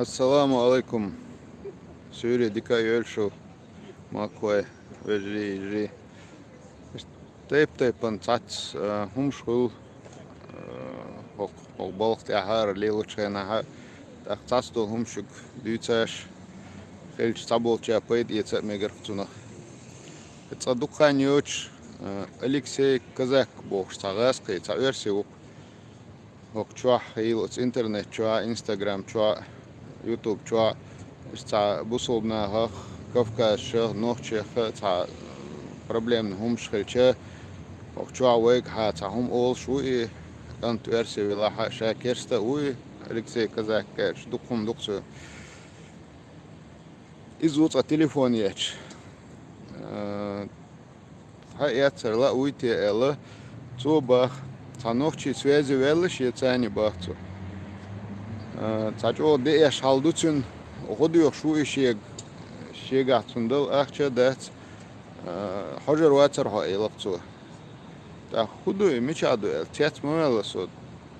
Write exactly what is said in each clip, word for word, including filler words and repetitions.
Ассаламу алайкум. Суьйре дика йойла шу, махкахой, вежарий, йижарий. Тайп-тайпана цхьацца, а, хӀумаш хуьлу, а, хӀокху, хӀокху балха тӀехьара лелачу хенахьа, тӀаккха цхьацца долу хӀума шуьга дуьйцуш, хилча цхьаболчаьрга пайда эца а мегар цунах. Цкъа дукха хан йоцуш, а, Алексей Козак бохуш цхьа гӀазкхи, цхьа оьрси ву-кх. ХӀокху чохь хилла оцу интернет чохь, Instagram чохь, YouTube чохь, иштта цхьа бусулба нахах, кавказчех, нохчех цхьа проблемный хӀумаш хилча, хӀокху чохь вайгахьа цхьа хӀума олуш ву и, кӀант оьрси велахьа, ша керста а ву и, Алексей Козак аьлча, дукха хӀума ду-кх цо. Иза ву цкъа телефон етташ. А, хьан эццара лаа вуй те аьлла, цо баха, цхьа нохчи связи ваьлла шен царни баха цо. А, цхьа чӀогӀа деэш хьал ду цуьнан, гӀо доьхуш ву и шега, шегахь цунна дала ахча а дац, а, хьожар вацара хьо, элира цо. ТӀаккха хӀун ду и, мичахь ду аьлла, цец ма ваьлла со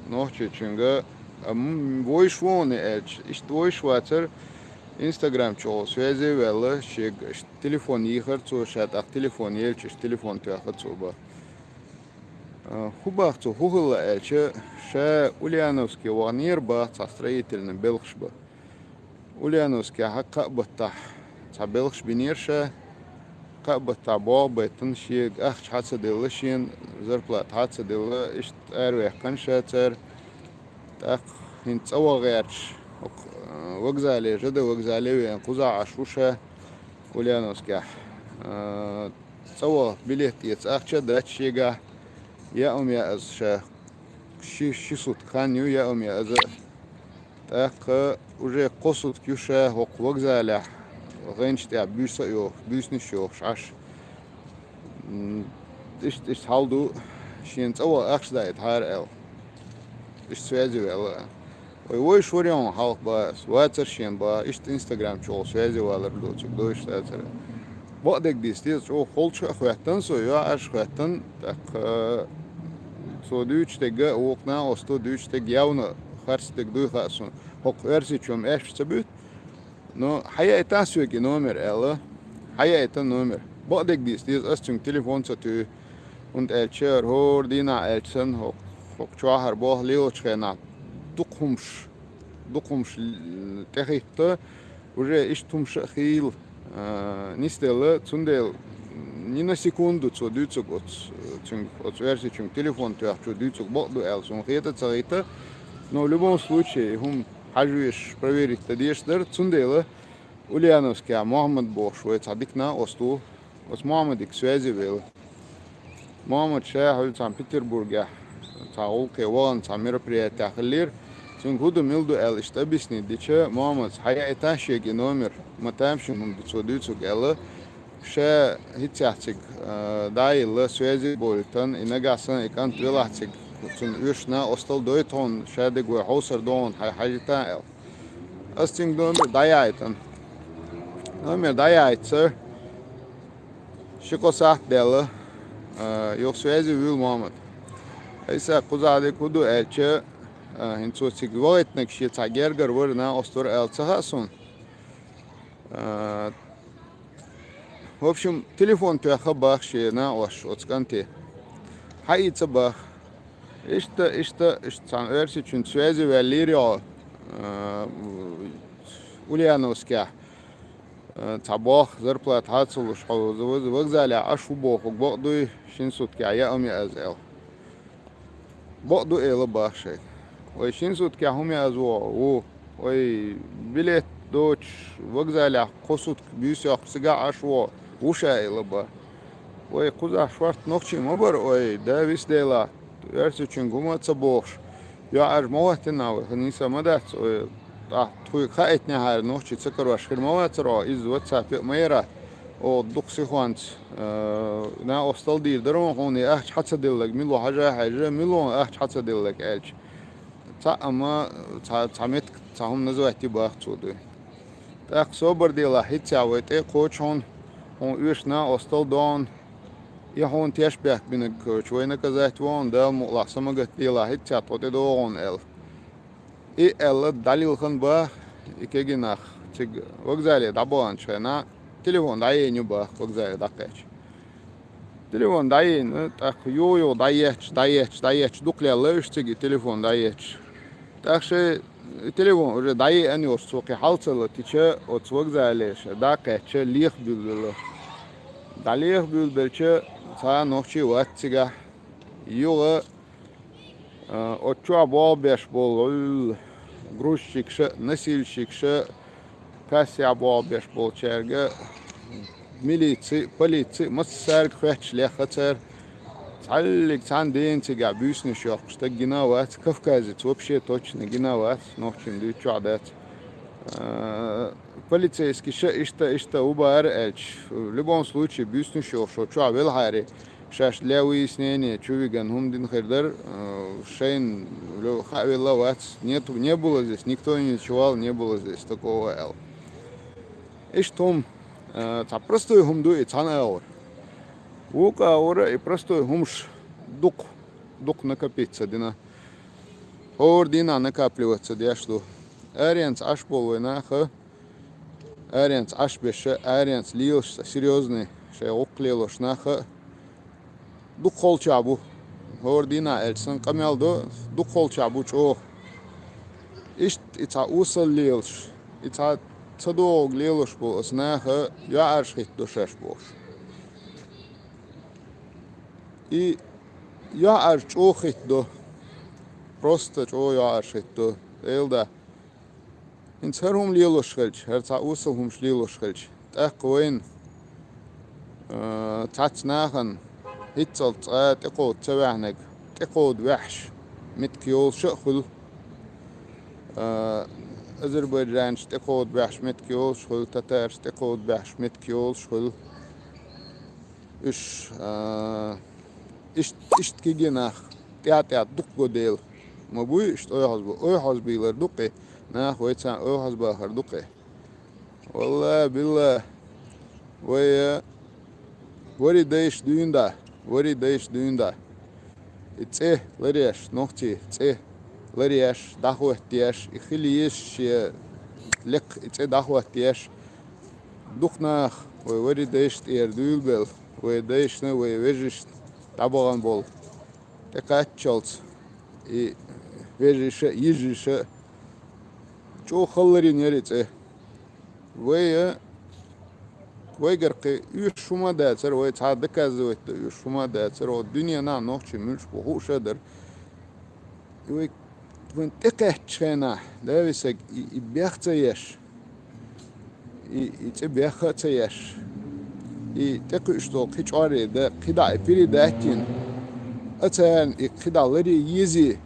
нохчичуьнга, а, м, вовзаш ву хьуна аьлча, иштта вовзаш вацара, Instagram чухула связи ваьлла, шега иштта телефон йийхира цо, ша тӀаккха телефон елча, иштта телефон тоьхна цо баха. А, хӀун баха цо, хӀун хилла аьлча, ша Ульяновске ваханера баха цхьа строительный белхаш бан. Ульяновскехь кхаа баттахь цхьа белхаш бинера ша, кхаа баттахь болх байтина, шега ахча хьа ца делла, шена зарплата хьа ца делла, иштта араваьккхина ша цара. ТӀаккха хӀинца цӀа ваха гӀерташ, хӀокху, а, вокзале, ЖД вокзале веана, кхузахь Ӏаш ву ша Ульяновскехь. А, цӀа ваха билет эца ахча а дац шегахь, яа хӀума яа ша. Ши, ши сутка хан ю яа хӀума яа. ТӀаккха уже кхо сутка ю ша хӀокху вокзалехь гӀенаш тӀехь буьйса а йохуш, буьйсанаш а йохуш Ӏаш. М, иштта, иштта хьал ду, шена цӀа ваха ахча дайтахьара аьлла. Иштта связи ваьлла. Вай вовзаш вара хьуна хьалха баха ас, вацара шена баха, иштта Instagram чухула связи валар доцург дойуш дацара. Бакъдерг дийца деза, чӀогӀа холчу а хоьттина со, йоӀарш а хоьттина, тӀаккха, э, цо дуьйцу стегга а, вукху накъосто дуьйцу стегга явна харц стегга дуй хаьа суна. ХӀокху оьрсичо-м аьшпаш ца буьту. Но хьаяйтахьа соьга и номер аьлла. Хьаяйта номер. Бакъдерг дийца деза, ас цуьнга телефон ца туьй. ХӀунда аьлча, хӀора дийнахь аьлча санна, хӀокху, хӀокху чохь хӀара болх лелачу хенахь дукха хӀумаш, дукха хӀумаш, м, тӀехӀитта, уже иштта хӀумаш а хийла, а, нисделла, цундела ни на секунду цо дуьйцург оцу, цуьнга, оцу оьрсичуьнга телефон тоьхначо дуьйцург бакъ ду аьлла суна хета а ца хета. Но в любом случае, и хӀума хьажа везаш, проверить дан дезаш дара, цундела Ульяновскехь Мохьмад бохуш вай цхьа дика накъост ву, оцу Мохьмадига связи вела. Мохьмад ша хьуьлла цхьана Петербургехь цхьа гӀуллакхе вахана, цхьа мероприятехь хиллера. Цуьнга хӀун ду, мила ду аьлла иштта объяснить дича, Мохьмада хьаяйта шега и номер, ма тамашийна хӀума ду цо дуьйцург аьлла. Ша хӀинццехь цига, а, дӀа а йилла, связи болуьйтан, и нагахь санна и кӀант велахь цига, цунна оьшуш накъостал дойту хьуна, ша дерг вай хьовсар ду хьуна, хьай хьажийта аьлла. Ас цуьнга номер дӀаяйтина. Номер дӀаяйтича, ши-кхо сахьт даьлла, а, юха связи вуьйла Мохьмад. Айса, кхузахь дерг хӀун ду аьлча, а, хӀинца цо цига вахийтинарг шен цхьа гергара вара, накъост вара аьлла ца хаьа суна. А, в общем, телефон тоьхна баха шен накъосташа оцу кӀанте. Хьаийца баха. Иштта, иштта, иштта цхьана оьрсичуьнца связи ваьллера йо, а, Ульяновскехь, а, цхьа болх, зарплата хьа ца луш, хьо вокзалехь Ӏаш ву бохург бакъ дуй, шина суткехь яа хӀума яа ас аьлла. Бакъ ду, эла баха шайга. Вай шина суткехь хӀума яа ас ву, ву. Вай билет доцуш, вокзалехь кхо сутка буьйса йоккхуш цигахь Ӏаш ву, ву ша, эла баха. Вай кхузахь шорта нохчий ма бара, вай, да вис Дела, оьрсичуьнга хӀума а ца бохуш. ЙоӀарш ма хӀоттина вай, хӀинца ма дац, вай, тӀаккха тхуьга хаийтинехьара нохчий ца карош хир ма вацара хьо, иза ватсапе а ма яра. Оха дукха сихонца, э, накъостал дийр дара хьуна, и ахча хьа ца делларг мила ву хьажа хьаьжжа, мила ву ахча хьа ца делларг аьлча. Цхьаъ ма, цхьа, цхьа меттиг, цхьа хӀума назвать баха цо дуй. ТӀаккха собар делахь, хӀинццехь вай тӀе а кхочу хьуна, хьуна оьшуш накъостал до хьуна, и хьуна тешнабехк бинарг, короче, вай наказать во хьуна, Дала мукъалахь, са ма гатделахь, хӀинццехь тхо тӀедогӀу хьуна аьлла. И аьлла, дӀалилхина баха, И кегий нах цига вокзале дӀабаханчу хенахь телефон дӀаеана ю боху вокзале дӀакхаьчча. Телефон дӀаеана, тӀаккха юха-юха дӀаетташ, дӀаетташ, дӀаетташ, дукха лелла уьш цига и телефон дӀаетташ. ТӀаккха шайн и телефон уже дӀаеана йолуш цо кхин хьал ца латича, оцу вокзале ша дӀакхаьчча, леха буьйлабелла. ДӀалеха буьйлабелча, цхьа а нохчи вац цигахь. Юха, а, оцу чохь болх беш болу гӀуьллу грузчикаша а, носильщикаша а, кассехь болх беш болчаьрга а, милици а, полици а, массаьрга хоьттуш лехна цара. Цхьаллиг цхьана дена цигахь буьйсанаш йоккхуш стаг гина а вац, кавказец вообще точно гина а вац, нохчийн дуьйцучохь дац. А, полицейскиша иштта, иштта ву бара аьлча, в любом случае, буьйсанаш йохуш оцу чохь велхьара, шаьш для выяснения чу вигна хӀума дина хир дара, а, шайна хаавелла а вац, нету, не было здесь, никто не ночевал, не было здесь такого аьлла. Иштта хӀума, а, цхьа простой хӀума ду и цхьана агӀор. Вукху агӀора и простой хӀумаш дукха, дукха накопиться дина. ХӀора дийнахь накапливаться деш ду. Аренца Ӏаш болу вай наха, аренца Ӏаш беша, аренца лелаш цхьа серьёзный шайн гӀуллакх лелош наха дукха холчахь бу. ХӀора дийнахь аьлча санна къамел до, дукха холчахь бу чӀогӀа. Иштта и цхьа осал лелаш, и цхьа ца догӀург лелош болу аса наха йоӀарш хӀиттадо шаьш бохуш. И йоӀарш чӀогӀа хӀиттадо. Просто чӀогӀа йоӀарш хӀиттадо. Эла да. ХӀинца хӀара хӀума лелош хилча, хӀара цхьа осал хӀумаш лелош хилча, тӀаккха вайна, а, цхьацца нахана хӀинццалц цкъа тӀекховда ца ваьхьнарг, тӀекховда ваьхьаш меттиг йолуш а хуьлу. А, азербайджанаш тӀекховда баьхьаш меттиг йолуш хуьлу, татараш тӀекховда баьхьаш меттиг йолуш хуьлу. Уьш, а, ишт-, иштта кегий нах тӀаьхьа-тӀаьхьа дукха го дела ма буй, иштта ойхьазбо-, ойхьазбийлар ду-кх и, нах вай царна ойхьазбахар ду-кх и. Валла, билла, вай, а, вари дайша дуьйна да, вари дайша дуьйна да. И цӀе ларъеш, нохчий цӀе ларъеш, дӀахӀоттаеш, и хила езаш шен лекха и цӀе дӀахӀоттаеш, дукха нах вай вари дайшна тӀера дуьйлабелла, вай дайшна, вай вежаршна дӀабахана болу. ТӀекхаччалц и вежарша а, йижарша а чӀогӀа хала ларйина яра и цӀе. Вай, а, вайгара кхин оьшуш хӀума а дацара, вай цхьа доказывать дан оьшуш хӀума а дацара, оха дуьненахь нохчий муьлш бу хууш а дара. И вай, вайн тӀекхаьччу хенахь, да весаг, и, и бех ца еш, и, и цӀе беха а ца еш, и тӀекхуьуш долу кхин чӀорри дан, кхидӀа и передать йина, а царна и кхидӀа ларъе езий,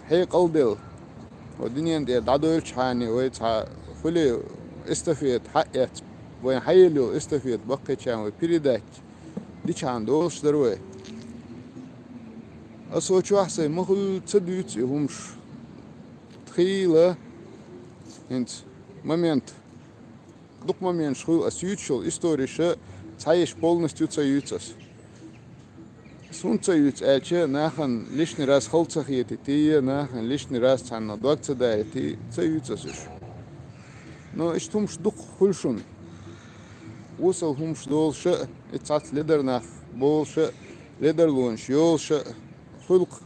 хьекъал делла. Вай дуьнен тӀера дӀадойлучхьана вай цхьа хуьлий эстафета хьаэцна, вайн хьаелла йолу эстафета баккхийчарна вай передать дичхьана долуш дара вай. Аса оцу чохь сайн ма-хуьллу ца дуьйцу и хӀумаш. Тхийла хӀинца момент. Дукха моменташ хуьлу аса юьйцуш йолу историша, цхьа йиш полностью ца юьйцу аса. Аса хӀунда ца юьйцу аьлча, нахана лишний раз хала ца хетийтий, нахана лишний раз цхьанна дог ца дарийтий, ца юьйцу аса уьш. Но иштта хӀумаш дукха хуьлу шуна. Осал хӀумаш долуша а, и цхьацца ледар нах болуша а, ледарлонаш йолуша а, хуьлу-кх,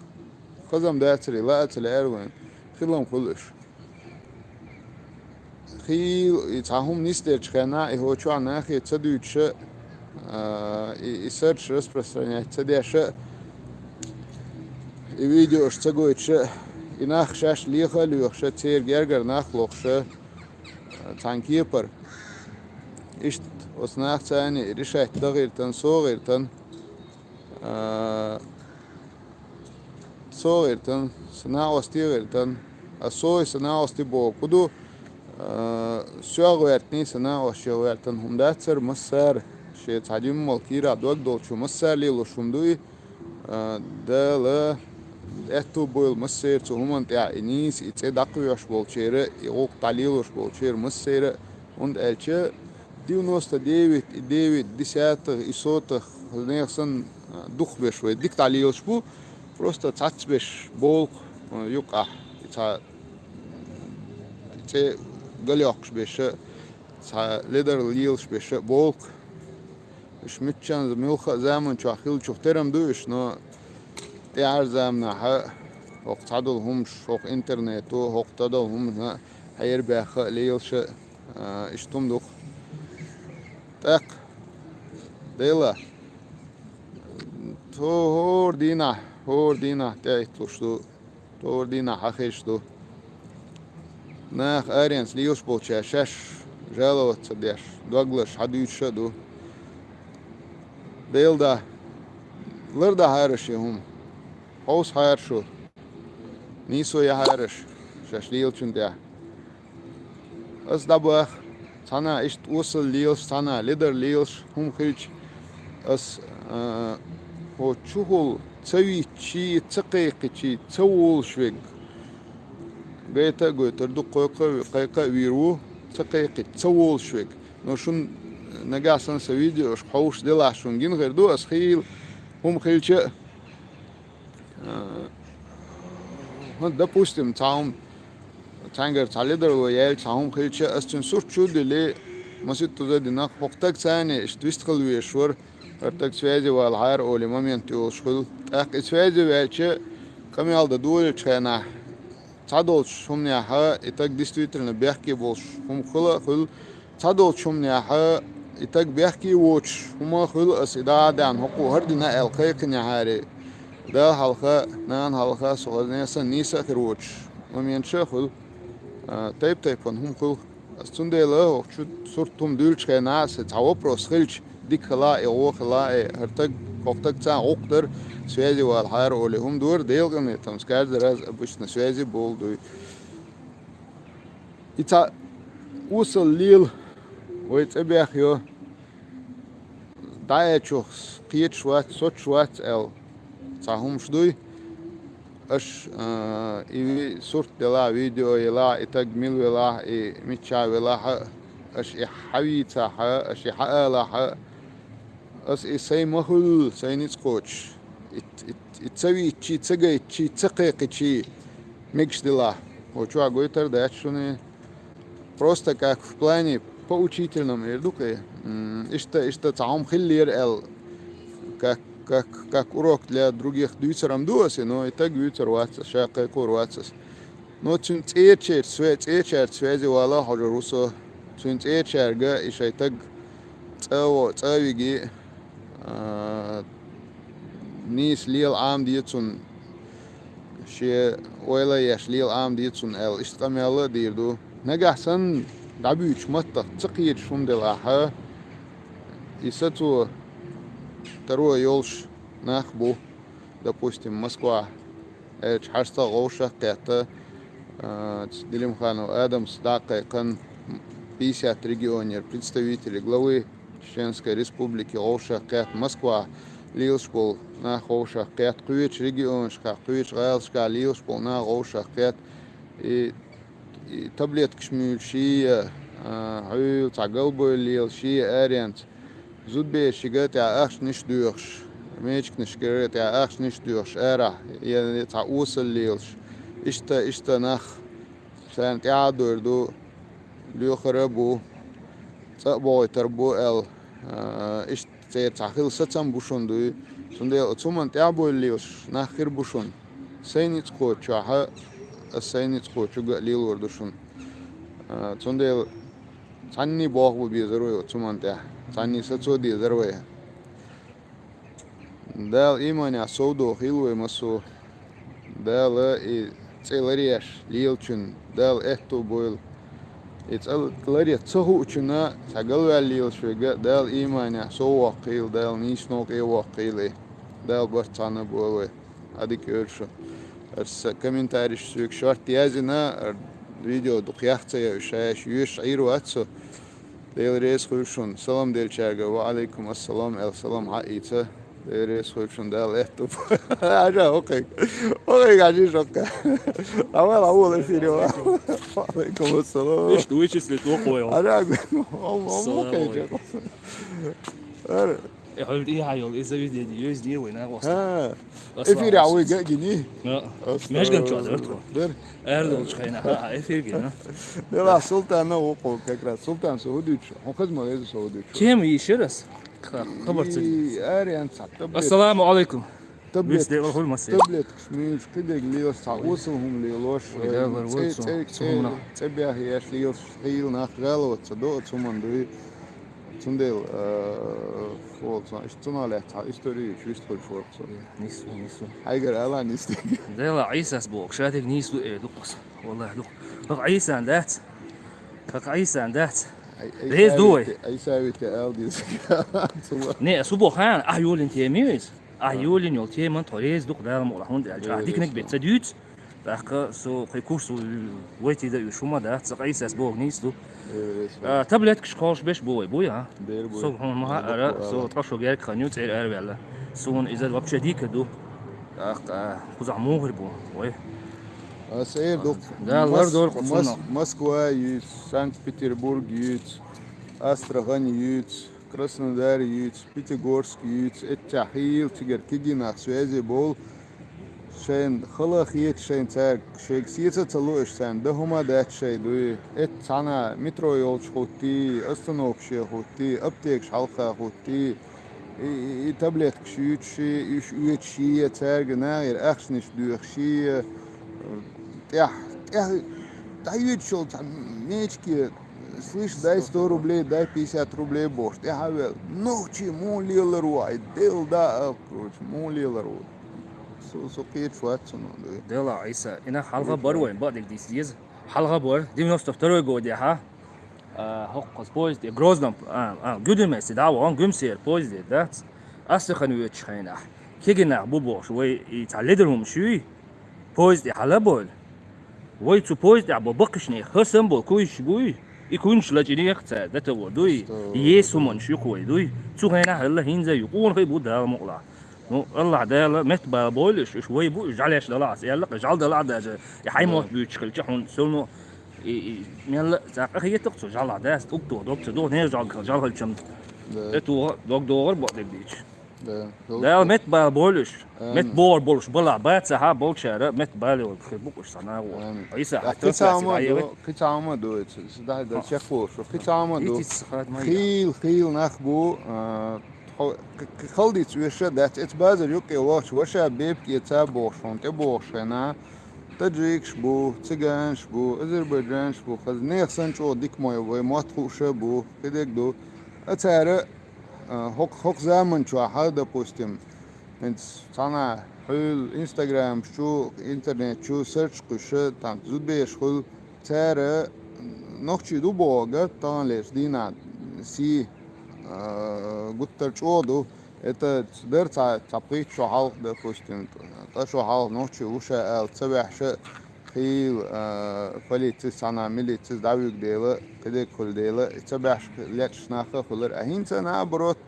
хазам дацаре, лаа ца лаьара вайн, хилам хуьлу уьш. Хийла и цхьа хӀума нисделчу хенахь, и хӀокху чохь нахе ца дуьйцуша, а, и, и сарч распространять ца деша, и видеош ца гойтуша, и нах шаьш леха а лоьхуша, церан гергара нах лохуша, а, цхьана кепара. Иштта оцу нахаца и решать дан гӀиртан, со гӀиртан, а, со гӀиртан, сан накъостий гӀиртан, а со и сан накъостий боху хӀун ду, а, соьга гӀоьртаний, сан накъостий гӀоьртан хӀума дацара, массара шен цхьа диммал кийра дог долчу массара лелош хӀума ду и, а, Дала аьтту бойла массеран цу хӀуманна тӀехь и нийса, и цӀе дӀакхоьхьуш болчеран, и гӀуллакх дӀалелош болчеран массеран, хӀунда аьлча девяносто девять и девять десятых и сотых нехан санна дукхахберш вай дика дӀалелаш бу, просто цхьацберш болу-кх юккъехь, и цхьа цӀе галъёккхуш беша, цхьа ледар лелаш беша болх. Уьш миччанза муьлхха а заман чохь хиллачух терам ду уьш, но тӀаьхьара заманахьа хӀокху цхьадолу хӀумаш, хӀокху интернето, хӀокху тӀедолу хӀумана хьерабаьхна а лелаша а, иштта хӀума ду-кх. ТӀаккха, Дела, тхо хӀора дийнахь, хӀора дийнахь тӀехӀитталуш ду, тхо хӀора дийнахь хьахезаш ду. Наха аренца лелаш болчара шаьш жаловаться деш, дог лазаш хьадуьйцуш а ду. Дела да, лардахьара шен хӀума. Хьовсахьара шу, нийсо яхьара шу шаьш лелачун тӀехь. Ас дӀабаха, цхьана иштта осал лелаш, цхьана ледар лелаш хӀума хилча, ас, а, хӀо чухула ца вийччий, ца кхайкхичий, ца волуш верг. Гайта а гойтур ду, кхойкха а, кхайкха а вийр ву, ца кхайкхича, ца волуш верг. Но шун нагахь санна сан видеошка хьовсуш делахь, шун гина хир ду, ас хийла хӀума хилча а, А, хӀун, допустим, цхьа хӀума, цхьаьнгара цхьа ледарло яьлча, цхьа хӀума хилча, ас цуьнан сурт чу а диллий, маситтаза а дина, хӀокху таг царна иштта вистхила везаш вара, хӀара таг связи валахьара олий момент йолуш хуьлу. ТӀаккха и связи ваьлча, къамел дан долучу хенахь, цхьадолчу хӀуманехьа и таг действительно бехке болуш хӀума хила а хуьлу, цхьадолчу хӀуманехьа и таг бехке воцуш хӀума хуьлу, ас и дӀа а даьхна хӀокхо хӀара дина аьлла кхайкхинехьара. Дала хьалха, нана хьалха, со хазне санна нийса а хир воцуш моменташ а хуьлу, а, тайп-тайпана хӀума хуьлу. Ас цундела хӀокху чу сурт хӀума дуьллучу хенахь, сан цхьа вопрос хилча, дика хила а, и гӀо хила а, хӀара таг, хӀокху таг царна гӀуллакх дара, связи валахьара олий хӀума дора, Делан къинхетамца каждый раз обычно связи болу дуй. И цхьа осал лела вай цӀа бехйо, дӀааьллачух кхеташ вац, соцуш вац аьлла, цхьа хӀумаш дуй. Аша, а, и ви-, сурт делахь, видео елахь, и таг мила велахь, и миччахь велахь а, аша и хьавийцахь а, аша и хьаалахь а, ас и сайн ма хуьллу, сайн ницкъ кхочуш. И, и, и ца вийччий, ца гайтчий, ца кхайкхичий мегаш делахь. ХӀо чохь гойтар дац шуна. Просто как в плане поучительном эр ду кхе. М, иштта, иштта цхьа хӀума хиллера аьлла, как, как, как урок для других дуьйцурам ду аса, но и таг вуьйцур вац ас, ша кхайкхор вац ас. Но цуьнан цӀерачерца свя-, цӀерачаьрца связи вала хьожур ву со. Цуьнан цӀерачаьрга и шайн таг цӀа а во-, цӀа а виги, а, нийса лела Ӏамаде цунна, шен ойла еш лела Ӏамаде цунна аьлла, иштта къамел а дийр ду. Нагахь санна дӀабуьйцуш маттах ца кхеташ хӀума делахьа, и сацо таро йолуш нах бу, допустим, Москвахь. Аьлча хьаштагӀ вовшах а кхетта, а, Делимханов Адамс дӀакхайкхина, пятьдесят регионера представители главы Чеченской Республики вовшах а кхетта, Москва лелаш болу нах вовшах а кхетта, кхечу регионашкахь, кхечу гӀалашкахь лелаш болу нах вовшах а кхетта, и, и таблеткаш муьйлуш, шиъ а, а, хьуьйла цхьа галбевлла лела, шиъ а аренца, зудаберашкара тӀехь ахчанаш доьхуш, мечигашкара тӀехь ахчанаш доьхуш арахь, я, я цхьа осал лелаш. Иштта, иштта нах царна тӀаьхьа а дойр ду, лоьхур а бу, цӀа а бохуьйтур бу аьлла, а, иштта церан цхьа хилла сацам бу шуна дуй. Цундела оцу хӀуманна тӀаьхьа а бовла лелаш нах хир бу шуна. Сайн ницкъ кхоччохь а, ас сайн ницкъ кхочуьнга а лелор ду шуна. А, цундела цхьанний боху бан безар вай оцу хӀуманна тӀехь, цхьанний сацо дезар вай. Дала ийманехь совдохийла вай массо. Дала и цӀе ларъеш лелачунна Дала аьтто бойла. И цӀе ларъе ца хуучунна цхьа галваьлла лелаш верг а Дала ийманехь соввоккхийла, Дала нийсонал къе а воккхийла и. Дала барт цхьаьна а бойла вай. Ӏадика йойла шу. Аса комментарийш соьга шортта яздина, видео дукха яха ца ян, ша еш йоьшуш Ӏийр вац со. Дела реза хуьлда шуна. Салам делчаьрга ва алейкум ассалам аьлла салам хьаийца. Дела реза хуьлда шуна, Дала аьтту. Хьажа, окей. Окей, хьажа, окей. Давай, лавол эфире. Ва алейкум ассалам. Ишт вычислить лукъой. Хьажа, окей. Салам алейкум. Ара. Хьол тӀехьа йолу и заведение йоьзний вай нагӀоста. ХӀа. Эфир а вай гагини? Межган чохь дара тхо. Дара. Аьрла долчу хенахь, а, эфир гина. Дела Султана вукхо как раз. Султан, со хӀу дуьйцу? Хьо хаза ма веза со хӀу дуьйцу? Тема йийшира ас. Хабар ца. И, ари анца, таблет. Ассаламу алайкум. Таблет. Вис декъал хуьлу массеран. Таблеткаш муьйцу, кхидерг лелаш, цхьа осал хӀума лелош, ой, да, лар цӀе, вуьйцу, цӀе, цу хӀуманах. ЦӀе баьхьа еш лелаш, хийла нах гӀалаца до, цу хӀуманна дуй. Цундела, э, фу, цу, иштта цунах лаьцна цхьа истори ю, чуьйста хуьлуш вара со. Нису, нису. Хьайгара ала нису. Дела Ӏийсас боху, ша дерг нийса ду, э, ду-кх аса. Валлахи, ду-кх. ХӀокху Ӏийсан дац? ХӀокху Ӏийсан дац? Ай, ай, Реза ду вай? Ай, савите, ай, савите, ала деза. Цула. Не, ас хӀу боху хьан, ахь йолийна тема ю иза? Ахь йолийна йолу теман тхо реза ду-кх Дала мукъалахь, хӀунда аьлча ахь диканиг бен ца дуьйцу. ТӀаккха со кхин курс вайтийда уьш хӀума дац, аса Ӏийсас боху нийса ду. Э, реза. А, таблеткаш кхолуш беш бу вай, буй, а? Бер буй. Со хьуна ма хаьара, со ткъа шо герга хан ю, цӀера араваьлла. Суна иза вообще дика ду. ТӀаккха, а, кхузахь муха хир бу вай? Аса эр ду. Да, Мос-, лар дора кху Мос-, цунах. Москва юьйцу, Санкт-Петербург юьйцу, Астрахань юьйцу, Краснодар юьйцу, Пятигорск юьйцу, эццахь хийла цигара кегийнах связи болу. Шайна хала а хета, шайна цаьрга, шайга сеца а ца луш, царна дан хӀума а дац шайн дуй. Эццахь цхьана метро йолчу хӀуттий, остановкаше хӀуттий, аптекаш хьалха хӀуттий, и, и, и таблеткаш юьйцуш, уьш оьцуш, цаьрга нахера ахчанаш доьхуш, тӀехь, тӀехь дӀайоьдуш йолу цхьа мечке, слышь, дай сто рублей, дай пятьдесят рублей бохуш, тӀаьхьа а вел. Нохчий муха лелар ву, ай, Дела да, а, короче, муха лелар ву. Со, со кхеташ вац цунах, дуй. Дела Ӏийса, и нах хьалха бара вайн, бакъдерг дийца деза. Хьалха бара, девяносто второй годехьа, а, хӀокхуз поезд, Грозном, а, а, Гуьмсе дӀа а вахана, Гуьмсера поезд дац. Астрахань воьдучу хенахь, кегийнах бу бохуш, вай и цхьа ледара хӀума шуьй, поезд тӀе хьала а бовла. Вай цу поезд тӀехь бо баккхийчу нехан хӀара санна болу куйсаш буй, и куьйнаш лачкъийна яха цара, дата вон дуй, еса хӀуманаш ю-кх вай дуй. Цу хенахь хилла, хӀинца а ю, къонахий бу Дала мукъалахь. Ну, Аллахь Дала метта бала бойла уьш, уьш вай бу, уьш жӀаьлеш далахь ас аьлла, жӀаьла далахь даже, и хьайн мотт буьйцуш хилча хьуна, суна, и, и, мелла а цхьа къахетар цу жӀалахь дац, угто дог ца догӀу, нера жӀал, жӀал хилчам. Да. ТӀе тоха дог догӀар бакъдерг дийцича. Да. Дала метта бала бойла уьш. Амин. Метта богӀур болуш балахь бацахьа, болчара метта бала йолуш хир бу-кх уьш цхьа нагӀо. Амин. Ӏийса, кхин цхьа хӀума ду, кхин цхьа хӀума ду, ца дай дан чекхволуш, кхин цхьа хӀума ду. Хийла, хийла нах бу, а, хьо-, к-, к-, халдица веша дац, эца базар юккъе вахча, ваша бепиг эца бохуш, хьуна тӀе бохуш хенахь, таджикаш бу, цыганаш бу, азербайджанаш бу, хаза нехан санна чӀогӀа дика ма ю, вай мотт хууша бу, кхидерг ду. А цара, а, хӀокху, хӀокху заман чохь, допустим, хӀинца цхьана хьуьлла Instagram чу, интернет чу search кхуьша, там зудбеш хуьлу, цара нохчий ду боху, таханлерчу дийнахь сий, а, гуттар чӀогӀа ду. Это дара цхьа, цхьа пхийтта шо хьалха, допустим, ткъа шо хьалха нохчий ву ша аьлла ца ваьхьша, хийла, а, полицис цхьана, милицис дӀавуьгу дела, кхидерг хуьлу дела, и ца баьхьаш лечкъаш нах а хуьлура. А хӀинца, наоборот,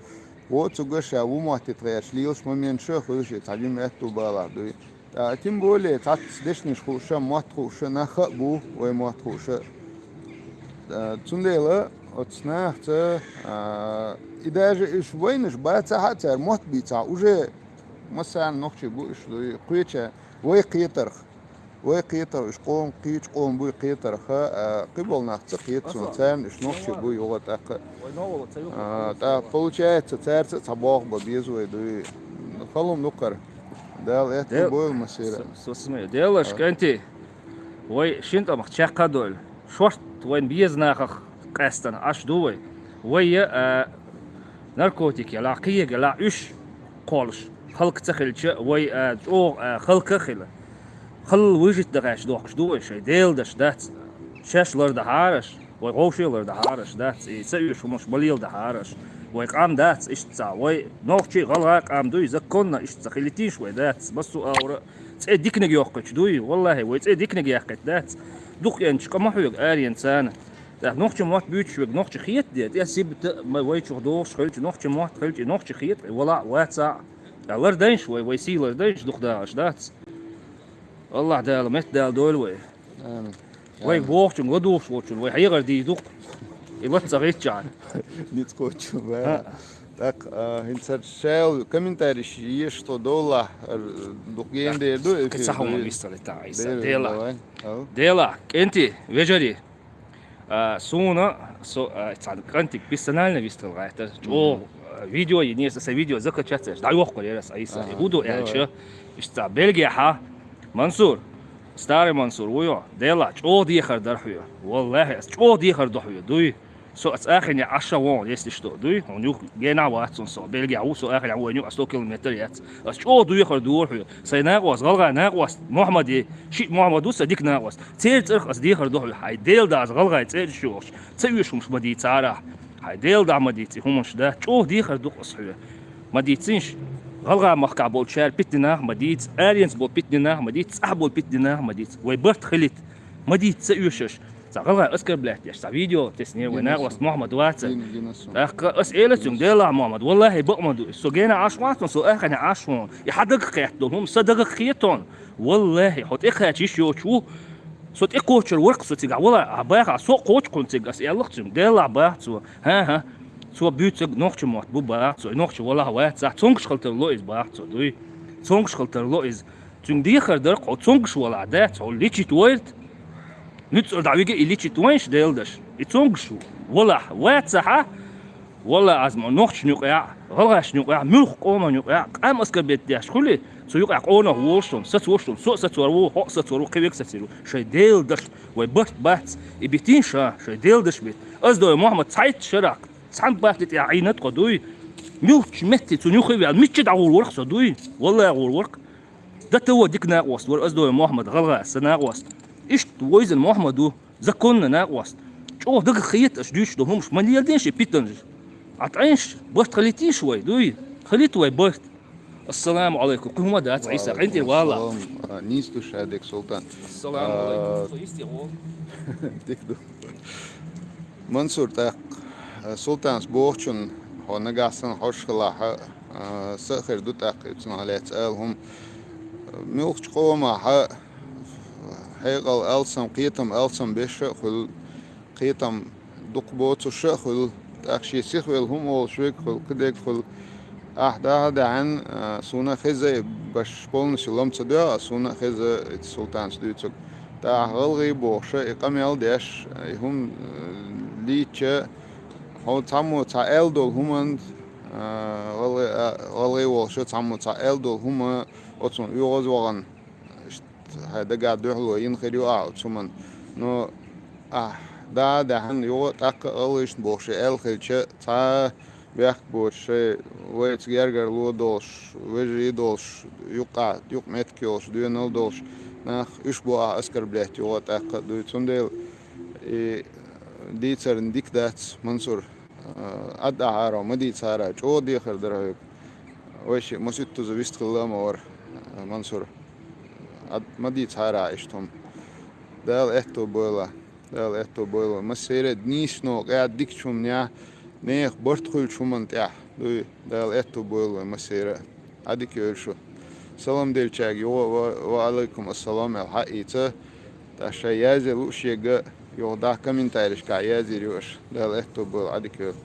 вон цу гаша ву мотти тхаьш лелаш моменташ а хуьлуш, и цхьа жима аьтту балахь дуй. ТӀа, тем более, цхьацца дешнаш хууша, мотт хууша нах а бу, вай мотт хууша. ТӀа, цундела оцу нахаца, а, и даже уьш вайнаш бацахьа а цара мотт бийцахь, уже массарна нохчий бу уьш дуй, кхеча вай кхетарх. Вай кхетарх, уьш къоман, кхечу къоман буй кхетарха, а, кхиболу нах ца кхета цунах, царна уьш нохчий буй юха тӀаккха. А, тӀа, получается, цаьрца а цхьа болх бан беза вай дуй. Халум ду кхара. Дала аьтту бойла массера. Со, со смею. Делаш, кӀанти, вай шина тӀамах чекх а дойла. Шорта вайн беза нахах къаьстина Ӏаш ду вай. Вай я, а, наркотик ялахь, кхиега ялахь, уьш кхоллуш, халка ца хилча, вай, а, чӀогӀа, а, халка а хила. Халла выжить дахьаш дохкуш ду вай шайн, Делан даш дац. Шаьш лардахьара аш, вай вовше лардахьара аш дац, и ца оьшу хӀумаш ма леладахьара аш. Вай къам дац иштта цхьа, вай нохчий, гӀалгӀай къам дуй, законно иштта ца хилийтийша вай дац, массо а аура цӀе диканиг йоккхуьйтуш дуй, валлахӀи, вай цӀе диканиг яьккхийта дац. Дукха энчу къа ма хьоьгу аренца царна. ТӀаккха нохча мотт буьйцуш верг нохча хета де, тӀе сибта ма вайчух догӀуш хилча, нохча мотт хилча, и нохча хета, и вала а, ваца а. ТӀаккха лардайша вай, вай сий лардайша, дукха дахаш дац. Аллахь Дала метта Дала дойла вай. Амин. Вай бохучун, ладугӀуш волчун, вай хьехар дийр ду-кх. И лаца гӀиттачахьана. Ницкъ кхочу, ба. Так, а, хӀинца шаьл комментарийш еш тхо довла, ар-, дукха ген дер ду, кхин эфир ца хьуна ду. Вистали та, Ӏийса. Дела. Дела. Ау. Дела, кӀентий, вежарий. А, суна, со, а, цхьан кӀантига персонально вистал гӀайтар. ЧӀо, а, видео, и не, са видео закачаться, дӀайохкур ярас, Ӏийса. Ага, и хӀу ду аьлча, давай. Иштта Бельгияхьа, Мансур, старый Мансур, вуйо, Дела, чӀо дехар дар хьоьга. Валлахи, ас чӀо дехар ду хьоьга, дуй. Со ас ахине Ӏаша вон, если что, дуй, хьуна юх гена вац, со Бельгия ву, со ахине вон, ас сто километр яц. Ас чӀо дуй хар дур хьу. Сай накъос, гӀалгӀай накъос, Мухаммад е, ши Мухаммад ву, са дик накъос. Цер цӀарх ас дехар ду хьу. Хьай Дела дас гӀалгӀай цӀер шуш. Ца уьш хӀумаш ма дийцара. Хьай Дела да ма дийци хӀумаш да. ЧӀо дехар ду ас хьу. Ма дийцинш. ГӀалгӀа махка болчар питнинах ма дийц, аренц бол питнинах ма дийц, цӀа бол питнинах ма дийц. Вай барт хилит. Ма дийц ца уьшаш. Ца гӀалгӀай оскорблять деш, ца видео теснер вай накъос Мухаммад ваца. Дин, дин ас сум. ТӀаккха ас эла цунг, Дела Мухаммад, валлахи, бакъ ма ду. Со гена Ӏаш вац, со ахине Ӏаш вон. И хьа дагах кхетта долу хӀума, са дагах кхетон. Валлахи, хьо тӀекхача йиш йоцу ву. Со тӀекхочур варх, со цига вала, а баха, со кхочу кхун цига, ас эллах цунг, Дела бах цо. ХӀа-хӀа. Цо буьйцаг нохча мотт бу бах цо, нохча валах вац, цунгаш халтар ло из бах цо, дуй. Цунгаш халтар ло из. Цуьнга дехар дар, хьо цунгаш валахь, да, цо личит вайрт. Нуьцкъара дӀавига и личит вайнаш, Делдаш. И цунгаш валахь, вацахьа, валла, аз ма нохчашна юкъехь, гӀалгӀашна юкъехь, муьлхха къоман юкъехь, къам оскорблять деш хуьли, цу юкъехь къонах волуш сон, сацош сон, со а сацор ву, хьо а сацор ву, кхин вега сацийр ву. Шайн Делдаш, вай барт бац, и битин ша, шайн Делдаш бит. Аз дой Мухаммад цхьайтта шарахь, цхьана бахти тӀехь Ӏийна тхо дуй. Муьлххачу метте цунна юххе веана, мичча дӀагӀур варх со дуй? Валла гӀур варх. Дата вон дика накъост вара, аз дой Мухаммад гӀалгӀа, сан накъост. Иштта вайзан Мухаммад ву, законна накъост. ЧӀогӀа дага хета аш дуьйцуш ду хӀумаш, ма леладен ши питанаш. А тӀайнаш, барт халитийш вай, дуй? Халит вай барт. Ассаламу алайкум. Кхин хӀума дац, Ӏийса, къинтӀера вала. Ва алайкум ассалам. А, нийса ду шадек, Султан. Ассаламу алайкум. А, со йисте гӀо. Дика ду. Мансур, тӀаккха, а, Султанс бохучун, хьо нагахь санна хьош хилахь, а, са а хир ду тӀаккха, и цунах лаьцна ала хӀума. Муьлххачу къомахь, а, хьекъал алсам, кхетам алсам беш а хуьлу, кхетам дукха боцуш а хуьлу, тӀаккха шен сихвелла хӀума олуш верг хуьлу, кхидерг хуьлу. Ахь даха а даьхьна, а, суна а хеза, и баш полностью лам ца доьгӀу, суна а хеза, и Султанс дуьйцург. ТӀаккха гӀалгӀай бохуш а, и къамел деш, и хӀума, а, лийча, хьо цхьаммо цхьа аьлла долу хӀуманна, а, гӀалгӀай, а, гӀалгӀай волуш а цхьаммо цхьа аьлла долу хӀума оцунна оьгӀаз вахана, иштта хьайн дагахь дуьхьало йина хир ю ахьа оцу хӀуманна. Но ахь даха а даьхьна, юха а тӀаккха а гӀалгӀайшна бохуш и аьлла хилча, цхьа бехк боцуш, шайн вайца гергарло долуш, вежарий долуш, юккъехь, юкъаметтиг йолуш, доьналла долуш нах, уьш бу ахьа оскорблять юха а тӀаккха а дуй. Цундела и дийцарна дика дац, Мансур. Ӏадда ахьара, ма дийцахьара, чӀогӀа дехар дара хьоьга. Вай шиъ масийттаза вист хилла а ма вара, Мансур. Ӏад-, ма дийцахьара иштта хӀума. Дала аьтто бойла. Дала аьтто бойла. Массеран а нийсачу къаьхьа дикачу хӀуманехь, нехан барт хуьлучу хӀуманна тӀехь дуй. Дала аьтто бойла вай массеран а. Ӏадика йойла шу. Салам деллачаьрга юха а ва, ва алайкум ассалам аьлла хьаийца. ТӀаккха шайн язъян лууш ерг а юха дӀа комментарийшкахь язйийр ю аша. Дала аьтто бойла, Ӏадика йойла.